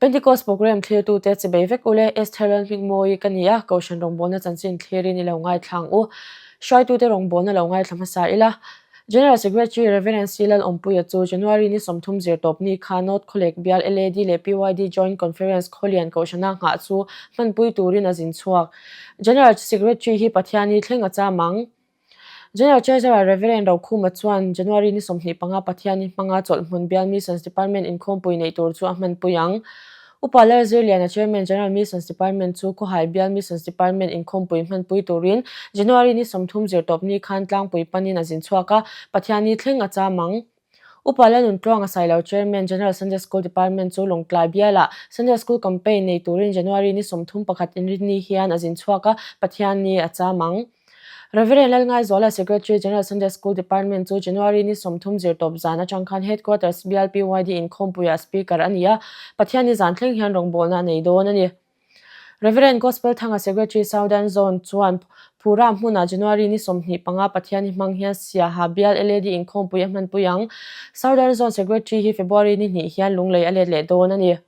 Pentecost Programme thlirtute chibei vek ule Esther Lalhmingmawii ka ni a, Kohhran rawngbawlna chanchin thlirin i lo ngaithla ang u. Hruaitute rawngbawlna lo ngaithla hmasa ila. General Secretary Rev. C. Lalawmpuia chu January ni 30 zirtawp ni kha North Khawlek bial LAD leh PYD Joint Conference Khawlian Kohhrana nghah chu hmanpui turin a zin chhuak. General Secretary hi Pathiani thleng a cham ang. General Treasurer Rev. Rokhuma chuan January ni 25 Pathiani hmanga chawlhhmun bial Missions Department inkhawmpui neih tur chu a hmanpui ang. Upa Lalzirliana Chairman General Missions Department chu Khawhai bial Missions Department inkhawmpui hmanpui turin January ni 30 zirtawp ni khan tlangpui panin a zin chhuak a, Pathiani thleng a cham ang. Upa Lalnuntluanga Sailo Chairman General Sunday School Department chu Lawngtlai bialah Sunday School Campaign nei turin January ni 31 inrinni hian a zin chhuak a, Pathianni a cham ang. Rev. Lalngaizuala Secretary General Sunday School Department chu January ni 30 zirtawp zan atang khan Headquarters bial PYD inkhawmpuiah Speaker a ni a, Pathianni zan thleng hian rawngbawlna a nei dawn a ni. Rev. Gospel Thanga Secretary Southern Zone chuan Phura hmunah January ni 25 Pathianni hmang hian Siaha bial LAD inkhawmpui a hmanpui ang. Southern Zone Secretary hi February ni hnih hian Lunglei a let leh dawn a ni.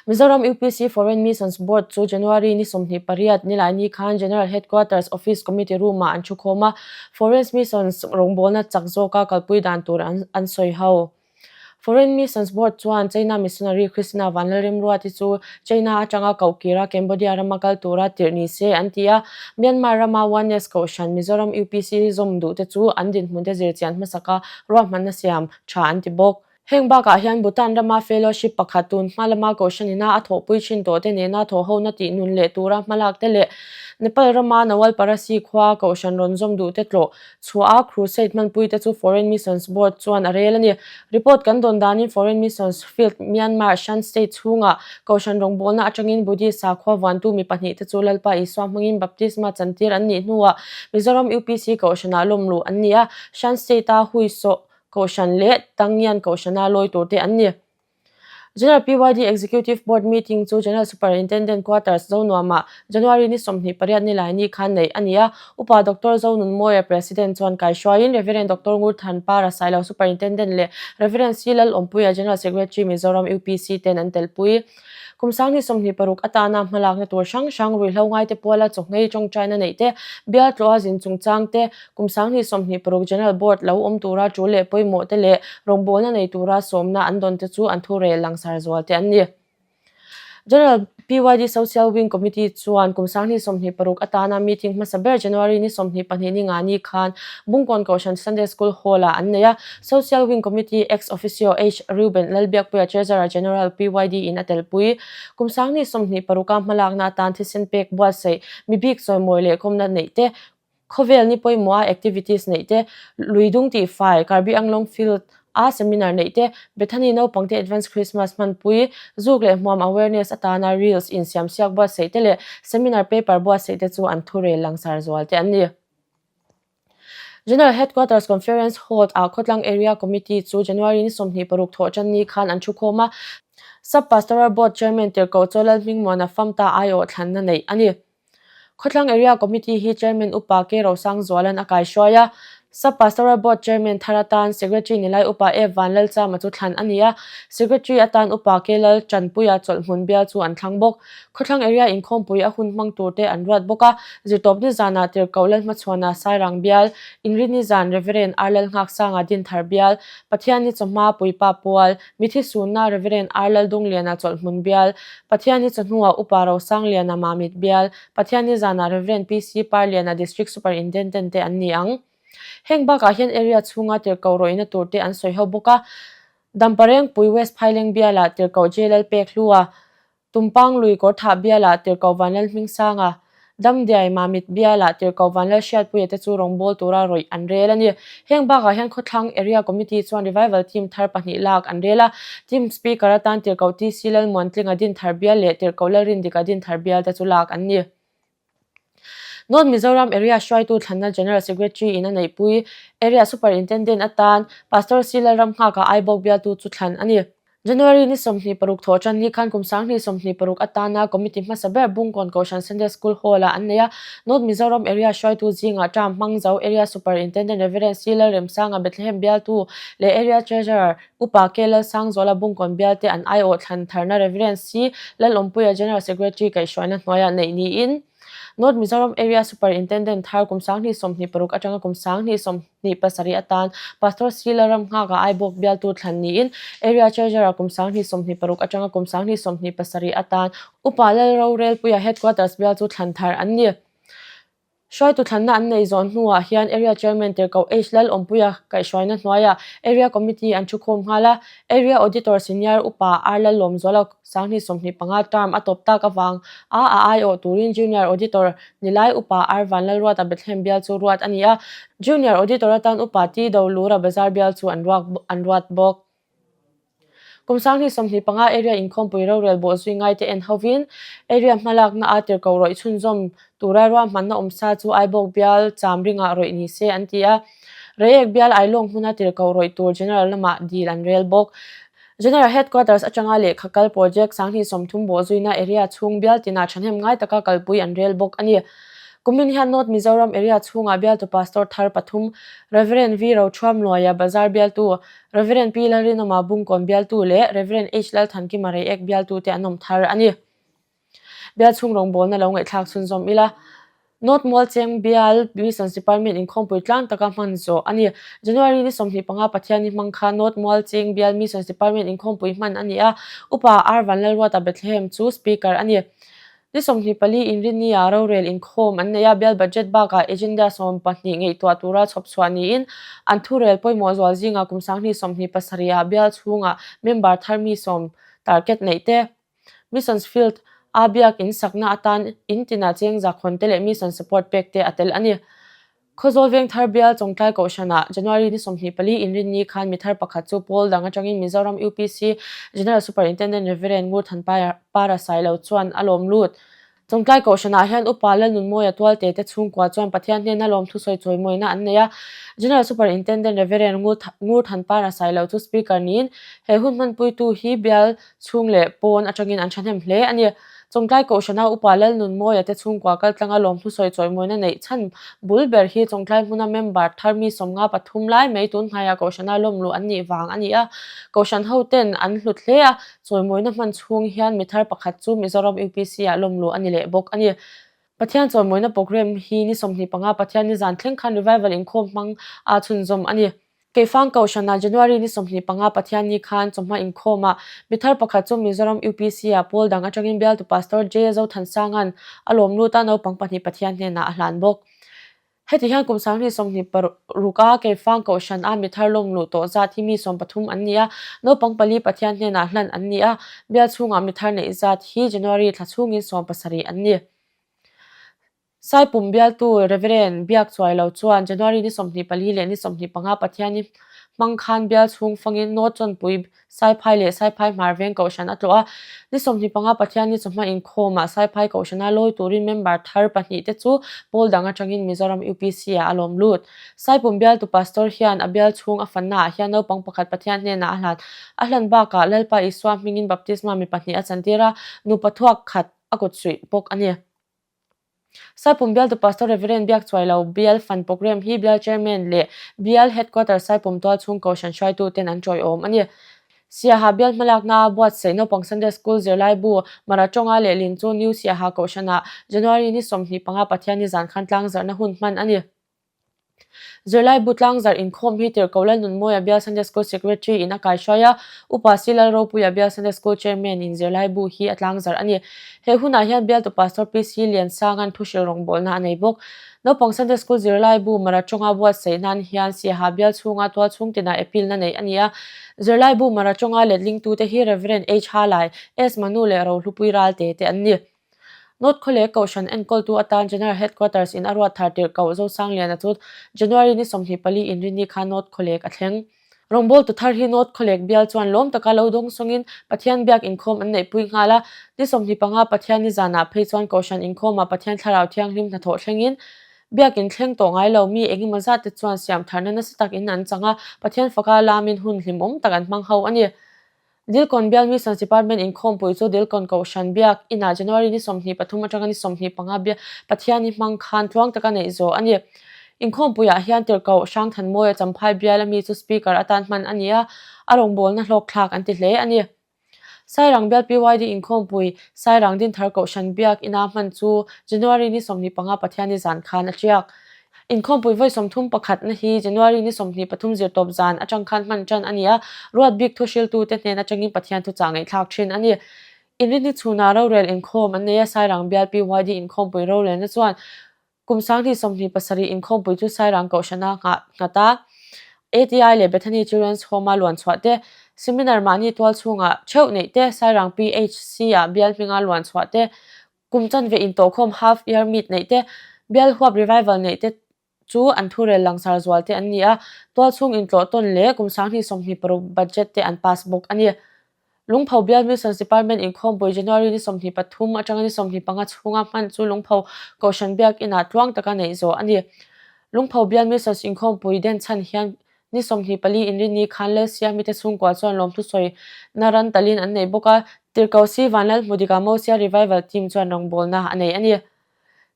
Mizoram UPC Foreign Missions Board chu January ni 28 Nilaini khan General Headquarters Office Committee Room-ah an thukhawm a, Foreign Missions rawngbawlna chak zawka kalpui dan tur an sawi ho. Foreign Missions Board chuan China missionary Christina Vanlalremruati chu China atanga koh kira Cambodia rama kal tura tirh ni se an ti a. Myanmar rama Oneness Kohhran Mizoram UPC zawm duhte chu an dinhmunte zirchian hmasaka ruahmanna siam tha an ti bawk. Heng bakah hian Bhutan rama fellowship pakhat tun hma lama Kohhran ina a thawhpui thin tawhte nena thawhhona tih nun leh tura hmalak te leh Nepal rama Nawalparasi khua Kohhran rawn zawm duhte tlawh Chhuah a crusade hmanpui te chu Foreign Missions Board chuan a rel a ni. Report kan dawn danin Foreign Missions Field Myanmar Shan State chhungah Kohhran rawngbawlna atangin Buddhist sakhua vuantu mi pahnih te chu Lalpa Isua hmangin baptisma chantir an nih hnuah Mizoram UPC Kohhranah lawmluh an ni a, Shan State-a Huisawh Kohhran leh Tangian Kohhrana lawi tur te an ni. General PYD Executive Board meeting chu General Superintendent Quarters Zonuamah January ni 28 Nilaini khan neih a ni a. Upa Doctor Zonunmawia President chuan kaihruaiin Rev. Doctor Ngurthan Para Sailo Superintendent leh Rev. C Lalawmpuia General Secretary Mizoram UPC ten an telpui. Kum sang ni 26 atana hmalakna tur hrang hrang ruihhlo ngaite puala chawhngei tawngtaina neih te, bial tlawha zin chungchang te, kum sang ni 26 General Board lo awm tura tul leh pawimawh te leh rawngbawlna nei tura sawmna an dawn te chu an thurel langsar zual te an ni. General PYD Social Wing Committee chuan kum sang ni 26 atana meeting hmasa ber January ni 22 ni nga ni khan Bungkawn Kohhran Sunday School Hall-ah an nei a. Social Wing Committee Ex Officio H. Reuben Lalbiakpuia Treasurer General PYD in a telpui. Kum sang ni 26 a hmalakna atan thisen pek buatsaih, mi bik chawimawi leh kawmna neih te, khawvel ni pawimawh a activities neih te, lui dung tih fai, Karbi Anglong Field a seminar neih te, Bethany naupangte Advance Christmas hmanpui, zuk leh hmuam awareness atana reels insiamsiak buatsaih te leh seminar paper buatsaih te chu an thurel langsar zual te an ni. General Headquarters Conference Hall ah Khawtlang Area Committee chu January ni 26 thawh tan ni khan an thukhawm a, Sub Pastoral Board Chairman Tirhkoh Chawlal Hmingmuana Famta aiawh thlanna neih a ni. Khawtlang Area Committee hi Chairman Upa K Rosangzuala'n a kaihruai a, Sub Pastoral Board Chairman thar atan Secretary Nilai Upa F Vanlalchama chu thlan a ni a, Secretary atan Upa K Lal Tanpuia chawlhhmun bial chu an thlang bawk. Khawthlang area inkhawmpui a hun hmang tur te an ruat bawk a, Zirtawp ni zanah Tirhkoh Lalhmachhuana Sairang bial, Inrinni zan Rev. R Lalnghaksanga Dinthar bial, Pathianni chawhma Puipa Pual, Mithi Sunna Rev. R Laldungliana Chawlhhmun bial, Pathianni chawhnuah Upa Rosangliana Mamit bial, Pathianni zanah Rev. PC Parliana District Superintendent te an ni ang. Heng bakah hian area chhunga tirhkoh rawihna tur te an sawi ho bawk a, Damparengpui West Phaileng bialah tirhkoh J Lalpekhlua, Tumpang lui kawr thah bialah Tirhkoh Vanlalhmingsanga, Damdiai Mamit bialah Tirhkoh Vanlalhriatpuia te chu rawngbâwl tura rawih an rel a ni. Heng bakah hian Khawthlang Area Committee chuan Revival Team thar pahnih lak an rel a, Team Speaker atan Tirhkoh TC Lalmuantlinga Dinthar bial leh Tirhkoh Lalrindika Dinthar bial te chu lak an ni. North Mizoram Area hruaitu thlanna General Secretary in a neihpui Area Superintendent atan Pastor C Lalramnghaka Aibawk bialtu chu thlan a ni. January ni 26 thawh tan ni khan kum 2026 atana committee hmasa ber Bungkawn Kohhran Sunday School Hall-ah an nei a. North Mizoram Area hruaitu zingah term hmang zo Area Superintendent Rev. C. Lalremsanga Bethlehem bialtu leh Area Treasurer Upa K. Lalsangzuala Bungkawn bialte an aiawh thlan tharna Rev. C. Lalawmpuia General Secretary kaihhruaina hnuaiah neih niin North Mizoram Area Superintendent thar kum 2026 atanga kum 2027 atan Pastor C. Lalramnghaka Aibawk bialtu thlan niin Area Treasurer kum 2026 atanga kum 2027 atan Upa Lalrorelpuia Headquarters bial chu thlan thar an ni. Hruaitu thlanna an neih zawh hnuah hian Area Chairman Tirhkoh H. Lalawmpuia kaihhruaina hnuaiah Area Committee an thukhawm nghal a, Area Auditor Senior Upa R. Lallawmzuala 2025 term a tawp tak avang a a aiawh turin Junior Auditor Nilai Upa R. Vanlalruata Bethlehem bial chu ruat a ni a, Junior Auditor atan Upa T. Dolura Bazar bial chu an an ruat bawk. Kum 2025 area inkhawmpui rorel bawh zui ngaite en hovin area hmalakna a tirhkoh rawih chhunzawm tura ruahmanna awmsa chu Aibawk bial cham ringah rawih ni se an ti a. Reiek bial Ailawng hmuna tirhkoh rawih tur General lamah dil an rel bawk. General Headquarters atanga lehkha kal project 2030 bawh zuina area chhung bial tinah thahnem ngai taka kalpui an rel bawk a ni. Kumin hian North Mizoram area chhungah bialtu Pastor thar pathum Rev. V. Rothuamluaia Bazar bialtu Rev. Pi Lalrinawma Bungkawn bialtu leh Rev. H. Lalthankima Reiek bialtu te an awm thar a ni. Bial chhung rawngbawlna lo ngaihthlak chhunzawm ila. North Mualcheng bial Missions Department inkhawmpui tlang taka hman zawh a ni. January ni 25 Pathianni hmang kha North Mualcheng bial Missions Department inkhawmpui hman a ni a, Upa R. Vanlalruata Bethlehem chu Speaker a ni. Ni 24 Inrinni-ah rorel inkhawm an nei a, bial budget bakah agenda 12 ngaihtuah tura chhawp chhuah niin an thurel pawimawh zual zingah kum 2027 ah bial chhungah member thar mi sawm target neih te, Missions Field a biak in sakna atan in tinah cheng zakhawn te leh mission support pek te a tel a ni. Khawzawl Vengthar bial Chawngtlai Kohhranah January ni 24 Inrinni khan mi thar pakhat chu pawl dang atangin Mizoram UPC General Superintendent Rev. Ngurthan Para Sailo chuan a lawm lut. Chawngtlai Kohhranah hian Upa Lalnunmawia Tualte te chhungkua chuan Pathian hnena lawmthu sawi chawimawina an nei a. General Superintendent Rev. Ngurthan Para Sailo chu Speaker niin he hun hmanpuitu hi bial chhung leh pawn atangin an thahnem hle a ni. Chawngtlai Kohhrana Upa Lalnunmawia te chhungkua kaltlanga lawmhlu sawi chawimawina neih chhan bul ber hi Chawngtlai hmuna member thar mi 53 lai mai tun hnaiah Kohhrana lawmluh an nih vang a ni a. Kohhran hoten an hlut hle a, chawimawina hman chhung hian mi thar pakhat chu Mizoram UPC ah lawmluh a ni leh bawk a ni. Pathian chawimawina programme hi ni 25 Pathian ni zan thleng khan revival inkhawm hmang a chhunzawm a ni. Keifang Kohhrana January ni 25 Pathianni khan chawhma inkhawmah mi thar pakhat chu Mizoram UPC-ah pawl dang atangin bialtu Pastor J. Zothansanga'n a lawm lut a, naupang pahnih Pathian hnenah a hlan bawk. Heti hian kum 2026 a Keifang Kohhran a mi thar lawm luh tawh zat hi mi 13 an ni a, naupang pali Pathian hnenah hlan an ni a, bial chhungah mi thar neih zat hi January thla chhungin 17 an ni. Saipum bialtu Rev. Biak Chuailo chuan January ni 24 leh ni 25 Pathianni hmang khan bial chhung fangin North Chawnpui Saiphai leh Saiphai Hmar Veng Kohhran a tlawh a. Ni 25 Pathianni chawhma inkhawmah Saiphai Kohhrana lawi turin member thar pahnih te chu pawl dang atangin Mizoram UPC-ah a lawm lut. Saipum bialtu Pastor hian a bial chhung a fannaah hian naupang pakhat Pathian hnenah a hlan a hlan bakah Lalpa Isua hmingin baptisma mi pahnih a chantir a, nupa thuak khat a kut suih bawk a ni. Saipum bialtu Pastor Rev. Biak Chuailo Bial Fund Programme hi Bial Chairman leh Bial Headquarters Saipum tualchhung Kohhran hruaitu ten an tawiawm a ni. Siaha Bial hmalakna a buatsaih naupang Sunday School zirlaibu Mara Tawnga leh Lin chu New Siaha Kohhranah January ni 25 Pathianni zan khan tlangzarhna hun hman a ni. Zirlaibu tlangzarh inkhawm hi Tirhkoh Lalnunmawia Bial Sunday School Secretary in a kaihruai a, Upa Si Lalropuia Bial Sunday School Chairman in zirlaibu hi a tlangzarh a ni. He hunah hian Bialtu Pastor PC Liansanga'n thuhrilh rawngbawlna a nei bawk. Naupang Sunday School zirlaibu Mara tawnga buatsaih nan hian Siaha Bial chhunga tual chhung tinah appeal na neih a ni a. Zirlaibu Mara tawnga letlingtute hi Rev. H Halai, S Manu leh Rohlupui Ralte te an ni. North Khawleh Kohhran enkawltu atan General Headquarters in a ruat thar tirh koh Zosangliana chu January ni 24 inrinni khan North Khawlek a thleng. Rawngbawltu thar hi North Khawlek bial chuan lawm taka lo dawng sawngin Pathian biak inkhawm an neihpui nghal a, ni 25 Pathian ni zanah phei chuan Kohhran inkhawmah Pathian Thlarau Thianghlim hnathawh thlengin biak in thleng tawh ngai lo mi engemaw zat te chuan siam tharna nasa tak in an chang a, Pathian faka lamin hun hlimawm tak an hmang ho a ni. Dilkawn Bial Missions Department inkhawmpui chu Dilkawn Kohhran Biak Inah January ni 23 atanga ni 25 biak Pathiani hmang khan tluang taka neih zawh a ni. Inkhawmpuiah hian Tirhkoh Hrangthanmawia Champhai biala mi chu Speaker atan hman a ni a, a rawngbawlna hlawkthlak an ti hle a ni. Sairang bial PYD inkhawmpui Sairang Dinthar Kohhran Biak Ina hman chu January ni 25 Pathiani zan khan a tiak. Inkhawmpui vawi 30 pakhatna hi January ni 23 zirtawp zan atang khan hman tan a ni a, ruat bik thuhriltute hnen atangin Pathian thuchah ngaihthlak thin a ni. Inrinni chhunah rorel inkhawm an nei a, Sairang bial PYD inkhawmpui rorelna chuan Kum 2027 inkhawmpui chu Sairang Kohhrana nghah nghat a, ATI leh Bethany Children's Home-a luan chhuah te, seminar mahni tual chhungah theuh neih te, Sairang PHC-ah bial hminga luan chhuah te, kum chanve intawhkhawm half year meet neih te, bial huap revival neih te chu an thurel langsar zual te an ni a, tual chhung intlawh tawn leh kum 2026 budget te an pass bawk a ni. Lungpho Bial Missions Department inkhawmpui January ni 23 atanga ni 25 chhunga hman chu Lungpho Kohhran Biak Inah tluang taka neih zawh a ni. Lungpho Bial Missions inkhawmpui den chhan hian ni 24 inrinni khan Lalsiami te chhungkua chuan lawmthu sawi na ran talin an nei bawk a, Tirhkoh Si Vanlalhmudika Mosia Revival Team chuan rawngbawlna a nei a ni.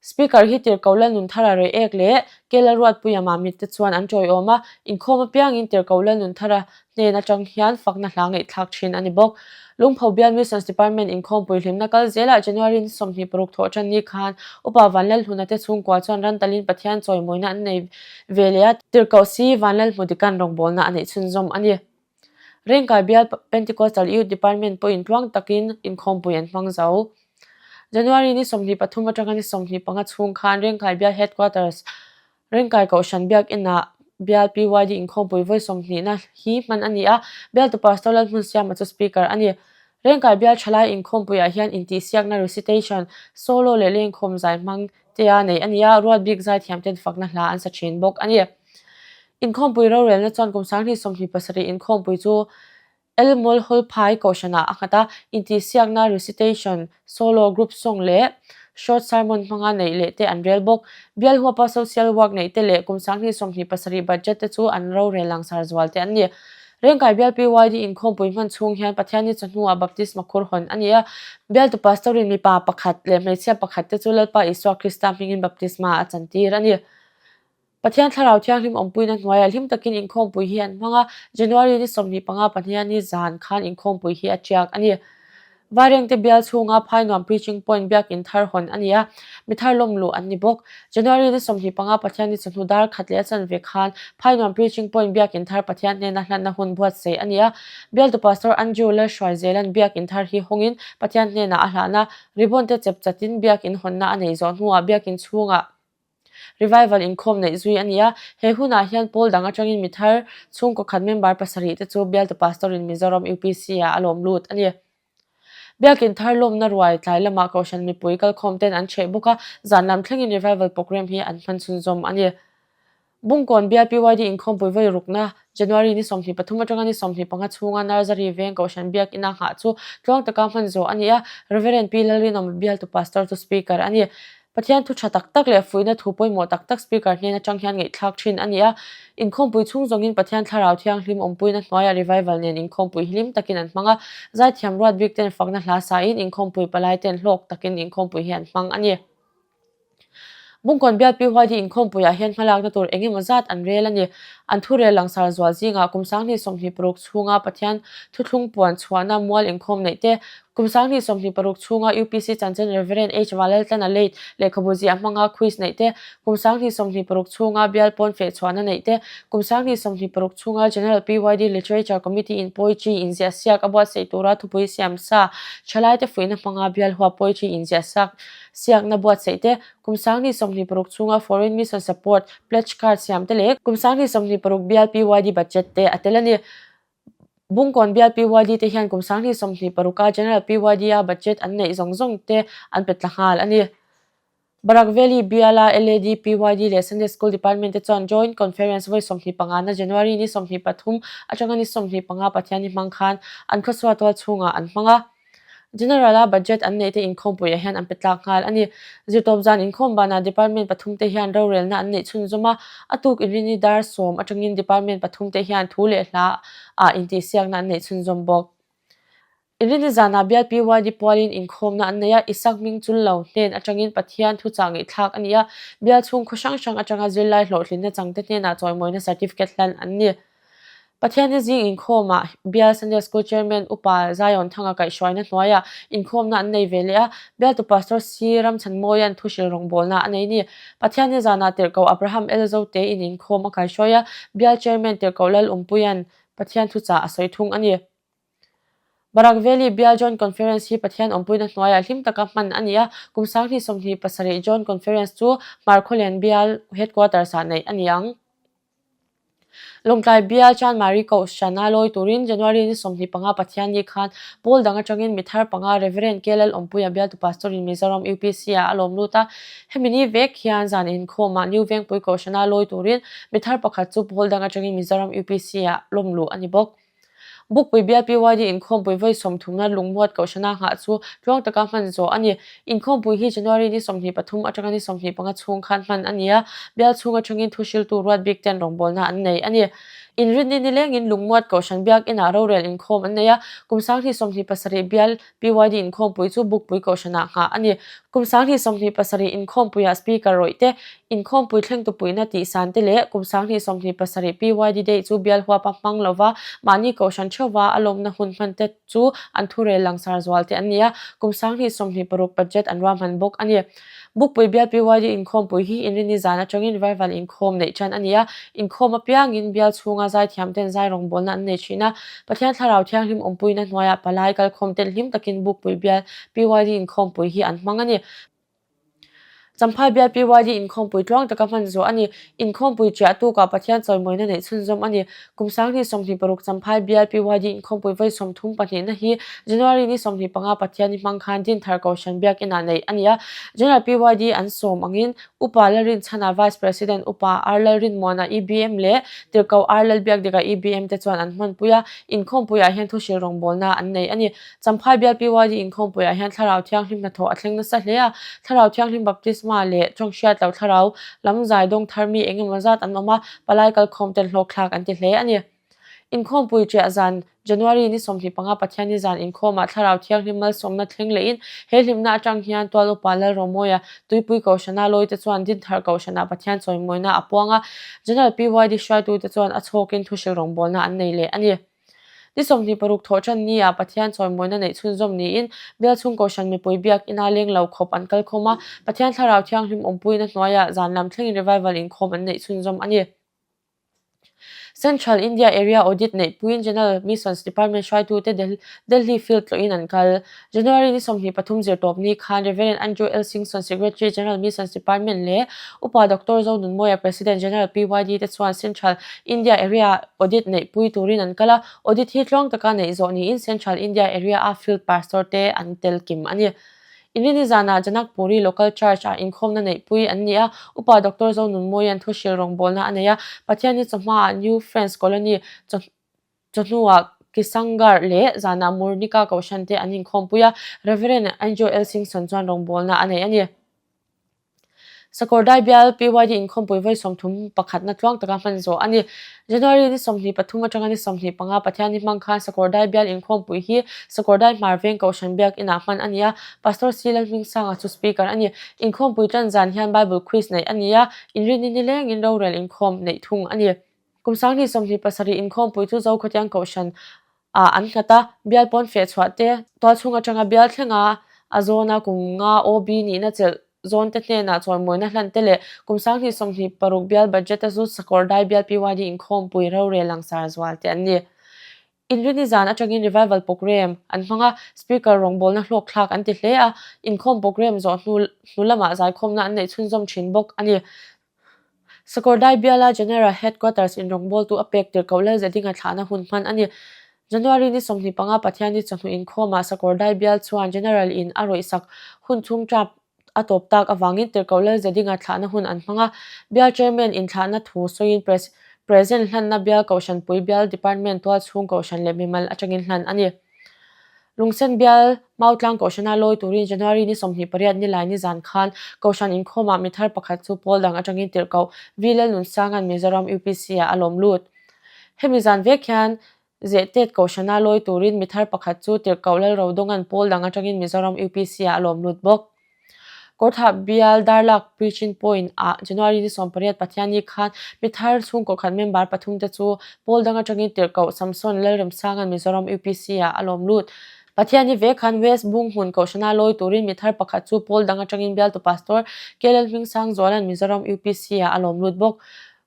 Speaker hi Tirhkoh Lalnunthara Reiek leh Kela Ruatpuia Mamit te chuan an tawiawm a, inkhawm apiangin Tirhkoh Lalnunthara hnen atang hian fakna hla ngaihthlak thin a ni bawk. Lungpho Bial Missions Department inkhawmpui hlimna kal zelah January ni 26 thawh tan ni khan Upa Vanlalhluna te chhungkua chuan rantalin Pathian chawimawina an nei ve leh a, Tirhkoh Si Vanlalhmudikan rawngbawlna a neih chhunzawm a ni. Rengkai Bial Pentecostal Youth Department pawhin tluang takin inkhawmpui an hmang zo. January ni 23 atanga ni 25 chhung khan Rengkai Bial Headquarters, Rengkai Kohhran Biak Inah Bial PYD inkhawmpui vawi sawmhnihna hi hman a ni a, Bialtu Pastor Lalhmunsiama chu Speaker a ni. Rengkai Bial Thalai inkhawmpuiah hian intihsiakna recitation, solo leh lengkhawm zai hmang tea neih a ni a, ruat bik zaithiamten fakna hla an sa thin bawk a ni. Inkhawmpui rorelna chuan kum 2027 inkhawmpui chu El Mol Hawlphai Kohhranah a nghat a, intihsiakna, recitation, solo, group song leh short sermon hmanga neih leh te an rel bawk. Bial huapa social work neih te leh kum 2027 budget te chu an rorel langsar zual te an ni. Rengkai bial PYD inkhawmpui hman chhung hian Pathianni chawhnuah baptisma khur hawn a ni a, bialtu pastor-in mipa pakhat leh hmeichhia pakhat te chu Lalpa Isua Krista hmingin baptisma a chantir a ni. Pathian Thlarau Thianghlim awmpuina hnuaiah hlim takin inkhawmpui hi an hmang a, January ni 25 Pahniani zan khan inkhawmpui hi a tiak a ni. Vairengte bial chhunga Phainuam Preaching Point biakin thar hawn a ni a, mi thar lawm luh an ni bawk. January ni 25 Pathianni chawhnu dar khat leh a chanve khan Phainuam Preaching Point biakin thar Pathian hnena hlanna hun buatsaih a ni a, bialtu Pastor Andrew Lalhruaizela'n biakin thar hi hawngin Pathian hnenah a hlahna ribbon te chep chatin biakin hawnna a neih zawh hnuah biakin chhungah Revival inkhawm neih zui a ni a, he hunah hian pawl dang atangin mi thar chhungkaw khat member pasarih te chu bialtu pastor in Mizoram UPC ah a lawm lut a ni. Biakin thar lawmna ruai tlai lamah Kohhran mipui kalkhawm ten an chheh bawk a, zan lam thlengin revival programme hi an hman chhunzawm a ni. Bungkawn bial PYD inkhawmpui vawi rukna January ni 23 atanga ni 25 chhunga Nursery veng Kohhran Biakina nghah chu tluang taka hman zawh a ni a, Reverend Pi Lalrinawm bialtu pastor chu speaker a ni. Pathian thu tha tak tak leh fuihna thu pawimawh tak tak Speaker hnen atang hian ngaihthlak thin a ni a. Inkhawmpui chhung zawngin Pathian Thlarau Thianghlim awmpuina hnuaiah revival nen inkhawmpui hlim takin an hmang a. Zaithiam ruat bik ten fakna hla sain inkhawmpui palai ten hlawk takin inkhawmpui hi an hmang a ni. Bungkawn bial PYD inkhawmpuiah hian hmalakna tur eng emaw zat an rel a ni. An thurel langsar zual zingah kum 2026 chhunga Pathian thuthlung puan chhuahna mual inkhawm neih te, Kum 2026 chhunga UPC chanchin Rev. H. Valaltlana late lehkhabu ziah hmanga quiz neih te, kum 2026 chhunga bial pawn feh chhuahna neih te, kum 2026 chhunga General PYD Literature Committee in poetry inziah siak a buatsaih tura thupui siam sa thalaite fuihna hmanga bial huap poetry inziah sak siakna buatsaih te, kum 2026 chhunga Foreign Mission Support Pledge Card siam te leh kum 2026 bial PYD budget te a tel a ni. Bungkawn bial PYD te hian kum 2026 a General PYD a budget an neih zawng zawng te an pe tla nghal a ni. Barak Valley biala LAD, PYD leh Sunday School Department te chuan Joint Conference vawi 25 na January ni 23 atanga ni 25 Pathianni hmang khan an khawsual tual chhungah an hmang a. General-a budget an neih te inkhawmpuiah hian an pe tlak nghal a ni. Zirtawp zan inkhawm banah department pathum te hian rorelna an neih chhunzawm a, a tuk inrini dar sawm atangin department pathum te hian thu leh hla ah intihsiakna an neih chhunzawm bawk. Inrinni zanah bial PYD pualin inkhawmna an nei a, Isak hming chul lo hnen atangin Pathian thuchah ngaihthlak a ni a, bial chhung khaw hrang hrang atanga zirlai hlawhtlinna changte hnenah chawimawina certificate hlan an ni. Pathianni zing inkhawmah bial Sunday School Chairman Upa Zion Thanga kaihhruaina hnuaiah inkhawmna an nei ve leh a, bialtu Pastor C. Ramchhanmawia'n thuhril rawngbawlna a nei ni. Pathianni zanah tirhkoh Abraham L. Zote-in inkhawm a kaihhruai a, bial Chairman tirhkoh Lal Umpuia'n Pathian thuchah a sawi thung a ni. Barak Valley Bial Joint Conference hi Pathian awmpuina hnuaiah hlim taka hman a ni a, kum 2027 Joint Conference chu Hmarkhawlian Bial Headquarters-ah neih a ni ang. Lawngtlai Bial Chanmari Kohhrana lawi turin January ni 25 Pathianni khan pawl dang atangin mithar panga Rev. K. Lalawmpuia bialtu Pastor-in Mizoram UPC-ah a lawm lut a. Hemi ni vek hian zan inkhawmah New Vengpui Kohhrana lawi turin mithar pakhat chu pawl dang atangin Mizoram UPC-ah lawm luh a ni bawk. Bukpui bial PYD inkhawmpui vawi sawmthumna lungmuat kohhrana nghah chu tluang taka hman zawh a ni. Inkhawmpui hi January ni 23 atanga ni 25 chhung khan hman a ni a, bial chhung atangin thuhriltu ruat bik ten rawngbawlna an nei a ni. Inrinni nilengin lungmuat kohhran biakinah rorel inkhawm an nei a, kum 2027 bial PYD inkhawmpui chu Bukpui kohhranah nghah a ni. Kum 2027 inkhawmpuiah Speaker rawih te, inkhawmpui thlengtupuina tihsan te leh kum 2027 PYD Day chu bial huapa hmang lova mahni kohhran theuhva a lawmna hun hman te chu an thurel langsar zual te an ni a, kum 2026 budget an ruahman bawk a ni. Bukpui bial PYD inkhawmpui hi Inrini zan atangin revival inkhawm neih tan a ni a, inkhawm apiangin bial chhunga zaithiam ten zai rawngbawlna an nei thin a, Pathian Thlarau Thianghlim awmpuina hnuaiah palai kalkhawm ten hlim takin Bukpui bial PYD inkhawmpui hi an hmang a ni. Champhai bial PYD inkhawmpui tluang taka hman zawh a ni. Inkhawmpui chiah tukah Pathian chawimawina neih chhunzawm a ni. Kum 2026 Champhai bial PYD inkhawmpui vawi sawmthum pahnihna hi January ni 25 Pathian i hmang khan Dinthar Kohhran Biakinah neih a ni a. General PYD an sawm angin Upa Lalrinchhana Vice President Upa R Lalrinmuana EBM leh Tirhkoh R Lalbiakdika EBM te chuan an hmanpui a, inkhawmpuiah hian thuhril rawngbawlna an nei a ni. Champhai bial PYD inkhawmpuiah hian Thlarau Thianghlim hnathawh a thleng nasa hle a, Thlarau Thianghlim baptisma leh tawnghriat loh thlarau lam zai dawng thar mi eng emaw zat an awm a, palai kalkhawm ten hlawkthlak an ti hle a ni. Inkhawmpui ṭiah zan, January ni 25 Pathianni zan inkhawmah Thlarau Thianghlim malsawmna thleng lehin he hlimna aṭang hian Tual Upa Lalrawmawia Tuipui Kohhrana lawite chuan Dinthar Kohhranah Pathian chawimawina a puang a, General PYD hruaitute chuan a chhawkin thuhril rawngbawlna an nei leh a ni. Ni 26 thawh ṭan ni ah Pathian chawimawina neih chhunzawm niin bial chhung Kohhran mipui biak ina leng lo khawp an kal khawm a, Pathian Thlarau Thianghlim awmpuina hnuaiah zan lam thlengin revival inkhawm an neih chhunzawm a ni. Central India Area Audit neihpuiin General Missions Department hruaitute Delhi Field tlawhin an kal. January ni 23 zirtawpni khan Rev. Andrew L. Singson, Secretary General Missions Department leh Upa Doctor Zonunmawia, President General PYD te chuan Central India Area Audit neihpui turin an kal a, audit hi tluang taka neih zawh niin Central India Area-a Field Pastor te an tel kim a ni. Inrini zanah Janakpuri Local Church ah inkhawmna neihpui an ni a, Upa Doctor Zonunmawia'n thuhril rawngbawlna a nei a, Pathianni chawhmaah New Friends Colony chawhnuah Kisangarh leh zanah Murnika Kohhran te an inkhawmpui a, Rev. Andrew L. Singson chuan rawngbawlna a nei a ni. Sakawrdai bial PYD inkhawmpui vawi 30 pakhatna tluang taka hman zawh a ni. January ni 23 atanga ni 25 Pathianni hmang khan Sakawrdai bial inkhawmpui hi Sakawrdai Hmar Veng Kohhran Biak Inah hman a ni a, Pastor C Lalhmingsanga chu Speaker a ni. Inkhawmpui tan zan hian Bible Quiz neih a ni a, inrinni nilengin rorel inkhawm neih thung a ni. Kum 2027 inkhawmpui chu Zokhawtiang Kohhran ah an nghat a, bial pawn feh chhuah te, tualchhung atanga bial thlenga a zawna kum nga OB nihna chelh zawn te hnenah chawimawina hlan te leh kum 2026 bial budget a zu sakawr dai bial PYD inkhawmpui rorel langsar zual te an ni. Inrini zan atangin revival programme an hmang a, speaker rawngbawlna hlawk thlak an ti hle a, inkhawm programme zawh hnu hnu lamah zaikhawmna an neih chhunzawm thin bawk a ni. Sakawrdai biala General Headquarters in rawngbawltu a pek tirh koh Lalzedinga thlahna hun hman a ni. January ni 25 Pathianni chawhnu inkhawmah Sakawrdai bial chuan General in a rawihsak hun chhung tap a tawp tak avangin tirhkoh Lalzedinga thlahna hun an hmang a. Bial Chairman in thlahna thu sawiin Present hlanna bial Kohhranpui bial Department tualchhung Kohhran leh mimal atangin hlan a ni. Lungsen bial Mautlang Kohhrana lawi turin January ni 28 nilai ni zan khan Kohhran inkhawmah mi thar pakhat chu pawl dang atangin tirhkoh V Lalnunsanga'n Mizoram UPC-ah a lawm lut. Hemi zan vek hian Zehtet Kohhrana lawi turin mi thar pakhat chu Tirhkoh Lalrodonga'n pawl dang atangin Mizoram UPC-ah a lawm lut bawk. Kawrthah bial Darlak Preaching Point ah January ni 18 Pathianni khan mi thar chhungkaw khat member pathum te chu pawl dang atangin Tirhkoh Samson Lalremsanga'n Mizoram UPC-ah a lawm lut. Pathianni ve khan West Bunghmun Kohhrana lawi turin mi thar pakhat chu pawl dang atangin bialtu Pastor KLL Hmingsangzuala'n Mizoram UPC-ah a lawm lut bawk.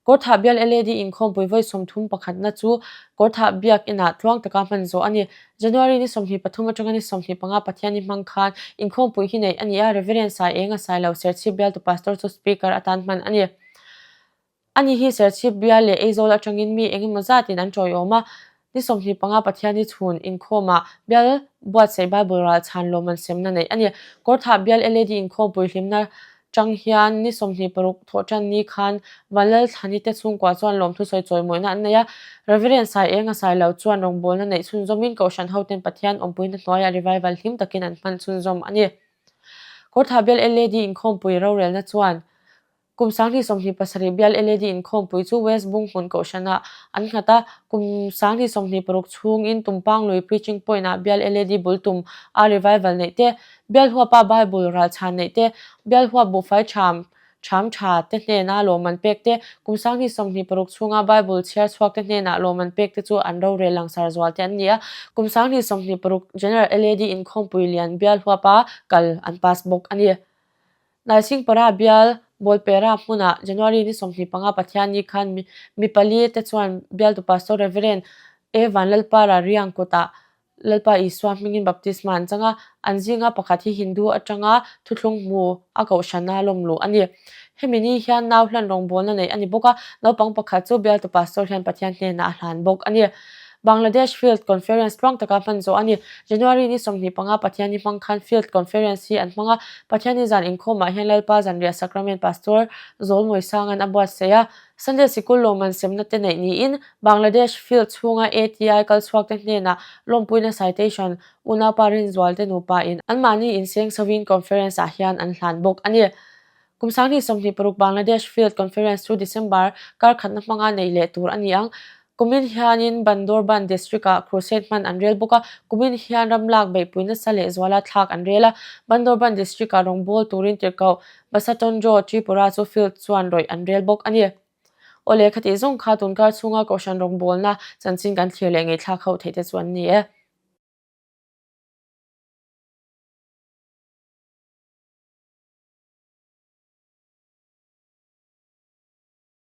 Kawrthah bial LAD inkhawmpui vawi 30 pakhatna chu Kawrthah biak inah tluang taka hman zawh a ni. January ni 23 atanga ni 25 Pathianni hmang khan inkhawmpui hi neih a ni a, Reverend Sai Enga Sailo Serchhip bialtu Pastor chu Speaker atan hman a ni. Ani hi Serchhip bial leh Aizawl atangin mi engemaw zatin an tawiawm a, Ni 25 Pathianni chhun inkhawmah bial buatsaih Bible ral chhan lawmman semna neih a ni. Kawrthah bial LAD inkhawmpui hlimna chang hian ni 26 thawhtan ni khan Vanlalthlani te chhungkua chuan lawmthu sawi chawimawihna an nei a. Reverend Sai Enga Sailo chuan rawngbawlna neih chhunzawmin Kohhran hoten Pathian awmpuina hnuaiah revival hlim takin an hman chhunzawm a ni. Kawrthah bial LAD inkhawmpui rorelna chuan Kum 2027 bial LAD inkhawmpui chu West Bunghmun Kohhranah an nghat a, kum 2026 chhungin Tumpang lui Preaching Point-ah bial LAD bul tum a revival neih te, bial huapa Bible ralchhan neih te, bial huap buhfai ṭham ṭham ṭha te hnena lawmman pek te, kum 2026 chhunga Bible chhiar chhuak te hnenah lawmman pek te chu an rorel langsar zual te an ni a. Kum 2026 General LAD inkhawmpui lian bial huapa kal an pass bawk a ni. Naisingpara bial Bawlpera hmunah January ni 25 Pathianni khan mi pali te chuan bialtu Pastor Rev. A. Vanlalpara riang kutah Lalpa Isua hmingin baptisma an chang a, an zinga pakhat hi Hindu atanga thuthlung hmu a kohhrana lawm luh a ni. Hemi ni hian nau hlan rawngbawlna neih a ni bawk a, naupang pakhat chu bialtu Pastor hian Pathian hnenah a hlan bawk a ni. Bangladesh Field Conference tluang taka hman zawh a ni. January ni 25 Pathianni hmang khan Field Conference hi an hmang a, Pathianni zan inkhawmah hian Lalpa Zanriah Sacrament Pastor Zawlmawisanga'n a buatsaih a. Sunday Sikul lawmman semna te neih niin Bangladesh Field chhunga ATI kalchhuak te hnenah lawmpuina citation unaupa Rinzual te nupa in anmahni inseng chhovin conference ah hian an hlan bawk a ni. Kum 2026 Bangladesh Field Conference chu December kar khatna hmanga neih leh tur a ni ang. Kumin hianin Bandorban District-ah crusade hman an rel bawk a, kumin hian ram lak beihpui nasa leh zuala thlak an rel a. Bandorban District-ah rawngbâwl turin tirhkoh Basatonjo Tripura chu field chuan rawih an rel bawk a ni. Awle, khatih zawng kha tunkar chhunga Kohhran rawngbawlna chanchin kan thlir leh ngaihthlak ho theih te chu an ni e.